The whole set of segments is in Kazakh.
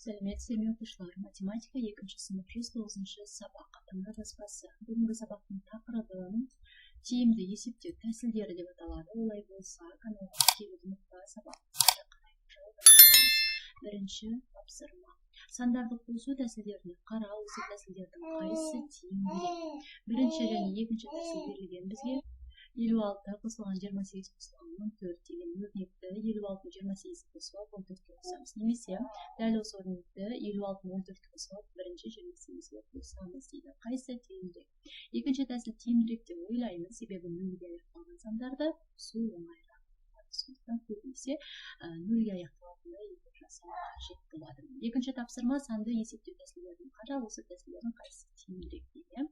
Сәлеметсіздер ме, оқушылар! Математика, екінші сынып, 109 сабақ, ата-ана жазбасы. Бүгінгі сабақтың тақырыбы «Тиімді есептеу тәсілдері» деп аталады. Олай болса, каналға тіркелуді ұмытпа. Сабағымызды ары қарай жалғастырамыз. Бірінші тапсырма. Сандарды қосу тәсілдеріне қара, осы тәсілдердің қайсысы тиімдірек? Бірінші және екінші тәсіл берілген бізге. 56 қосылған 28 қосылған 14 деген өрнекті 56 28-ді қосып алып, 14-ке қосамыз немесе дәл осы өрнекті 56 14-ті қосып алып, бірінші 28-ге қосамыз дейді. Қайсысы тиімдірек? Екінші тәсіл тиімдірек деп ойлаймын, себебі нөлге аяқталған сандарды қосу оңайырақ. Сондықтан көбінесе нөлге аяқталатындай етіп жасау қажет болады. Екінші тапсырма. Санды есептеу тәсілдерін қара, осы тәсілдердің қайсысы тиімдірек дейді.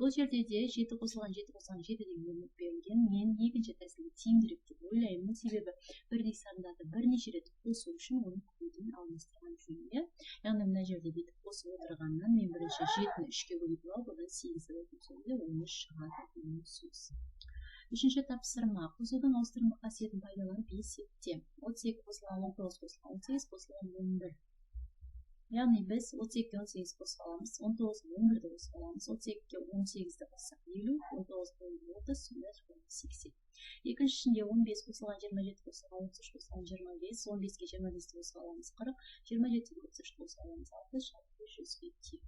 Бұл жерде де 7 қосылған 7 қосылған 7 деген өрнек берілген. Мен екінші тәсілді тиімдірек деп ойлаймын, себебі бірдей сандарды бірнеше рет қосу үшін оны көбейтумен алмастырған жөн, иә. Яғни мына жерде бүйтіп қосып отырғаннан, мен бірінші жетіні үшке көбейтіп алып, одан сегізді көбейтіп, сол 13 шығады деген сөз. Үшінші тапсырма. Қосудың ауыстырма қасиетін пайдаланып есепте. 32 қосылған 19 қосылған 18 қосылған 11. Яғни біз 32-ге 18 қосып аламыз, 19-ға 11-ді қосып аламыз. 32-ге 18-ді қоссақ, 50, 19-ға 11, 30, сонда 80. Екіншісінде 15 қосылған 27 қосылған 33 қосылған 25. 15-ке 25-ті қосып аламыз, 40, 27-ге 33-ті қосып аламыз, 60, жалпы 100-ге тең.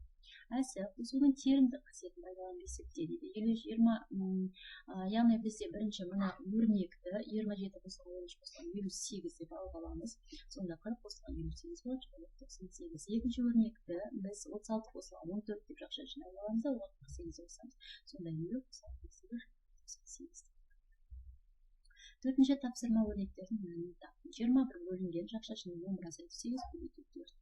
Әсі қосудың терімдік қасиетін пайдаланып есепте дейді. 50, 20. Яғни бізде бірінші мына өрнекті 27 қосылған 13 қосылған 58 деп алып аламыз. Сонда 40 қосылған 58 болады, жауап 98. Екінші өрнекті біз 36 қосылған 14 деп жақша ішіне алып аламыз да, оған 48 қосамыз. Сонда 50 қосылған 48, 98. Төртінші тапсырма. Өрнектердің мәнін тап. 21 бөлінген жақша ішінде 11 азайту 8 көбейту 4.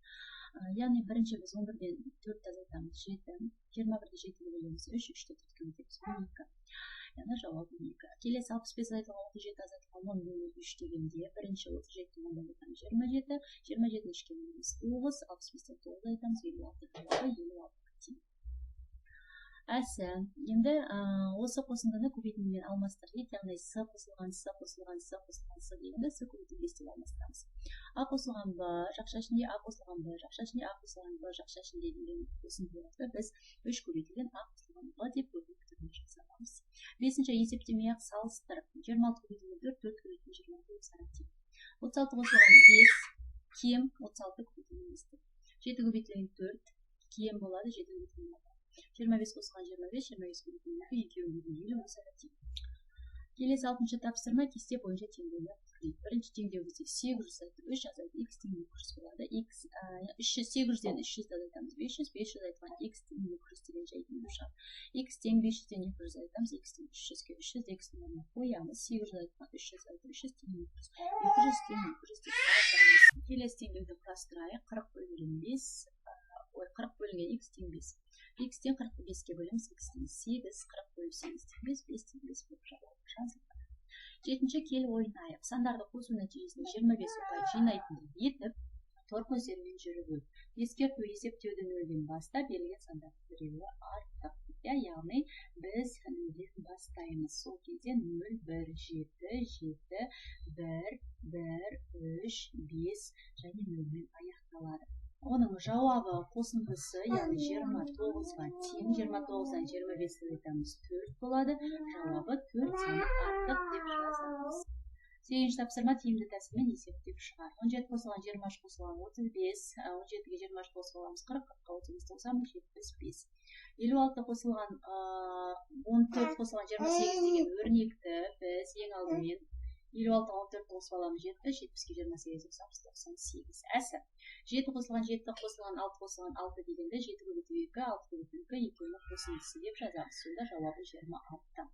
Яғни бірінші біз 11-ден 4 азайтамыз, 7. 21-ді 7-ге бөлеміз, 3, 3-ті 4-ке бөлеміз, 12. Яғни жауап 12. Келесі 65 азайтылған 37 азайтылған 10 бөлу 3 дегенде, бірінші 37-ні 10-дан азайтамыз, 27, 27-ні 3-ке бөлеміз, 9, 65-тен 9 азайтамыз, 56. Жауабы 56-ға тең. Әсі енді осы қосындыны көбейтумен алмастыр дейді. Яғни с қосылған с қосылған с қосылған с дегенді с көбейту 5 деп алмастырамыз. А қосылған б жақша ішінде а қосылған б жақша ішінде а қосылған б жақша ішінде деген қосындыларды біз 3 көбейтілген а қосылған б деп өрнек түрінде жаза аламыз. Бесінші. Есептемей ақ салыстыр. 26 көбейтілген 4, 4 көбейтілген 26 өзара тең. 36 қосылған 5 кем 36 көбейтілген 5. 7 көбейтілген 4 кем болады 7 көбейтілген 6. 25 қосылған 25, 25 көбейтілген 2, екеуінің 50, өзара тең. Келесі алтыншы тапсырма. Кесте бойынша теңдеулер құр дейді. Бірінші теңдеу бізде 800 азайту 3 азайту х тең 200 болады. Х 300, 800-ден 300-ді азайтамыз, 500, 500 азайтылған х тең 200 деген жай теңдеу шығады. Х тең 500-ден 200 азайтамыз, х тең 300-ге, 300 х-ның орнына қоямыз. 800 азайтылған 300 азайту 300 тең 200, 200 тең 200 деп жазамыз. Келесі теңдеуді құрастырайық. 40 бөлінген 5, ой, 40 бөлінген х тең 5. Х тең 40-ты 5-ке бөлеміз, х тең 8, 40 бөліп 8 тең 5, 5 тең 5 болып жауап жазылады. Жетінші. Кел, ойнайық. Сандарды қосу нәтижесінде 25 ұпай жинайтындай етіп, тор көздерімен жүріп өт. Ескерту: есептеуді нөлден баста, берілген сандардың біреуі артық. Иә, яғни біз нөлден бастаймыз. Сол кезде 0, 1, 7, 7, 1, 1, 3, 5 және нөлмен аяқталады. Оның жауабы, қосындысы, яғни 29-ға тең. 29-дан 25-ті азайтамыз, 4 болады. Жауабы 4 саны артық деп жазамыз. Сегізінші тапсырма. Тиімді тәсілмен есептеп шығар. 17 қосылған 23 қосылған 35. 17-ге 23 қосып аламыз, 40, 40-қа 35 қосамыз, 75. 56 қосылған 14 қосылған 28 деген өрнекті біз ең алдымен 56-ға 14 қосып аламыз, 70, 70-ке 28 қосамыз, 98. Әсі 7 қосылған 7 қосылған 6 қосылған 6 дегенді 7 көбейту 2, 6 көбейту 2, екеуінің қосындысы деп жазамыз. Сонда жауабы 26.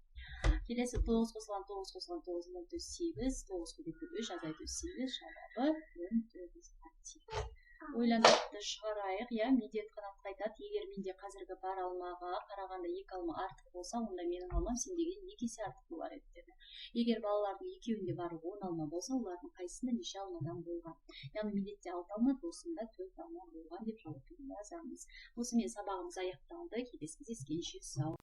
Келесі 9 қосылған 9 қосылған 9, 18, 9 көбейту 3 азайту 8, жауабы 19-ға тең. Ойлантыпты шығарайық, иә. Медет Қанатқа айтады: «Егер менде қазіргі бар алмаға қарағанда екі алма артық болса, онда менің алмам сендеген екі есе артық болар еді», – деді. Егер балалардың екеуінде барлығы 10 алма болса, олардың қайсысында неше алмадан болған? Яғни Медетте алты алма, досында төрт алма болған деп жауап жазамыз. Осымен сабағымыз аяқталды. Келесі кездескенше сау.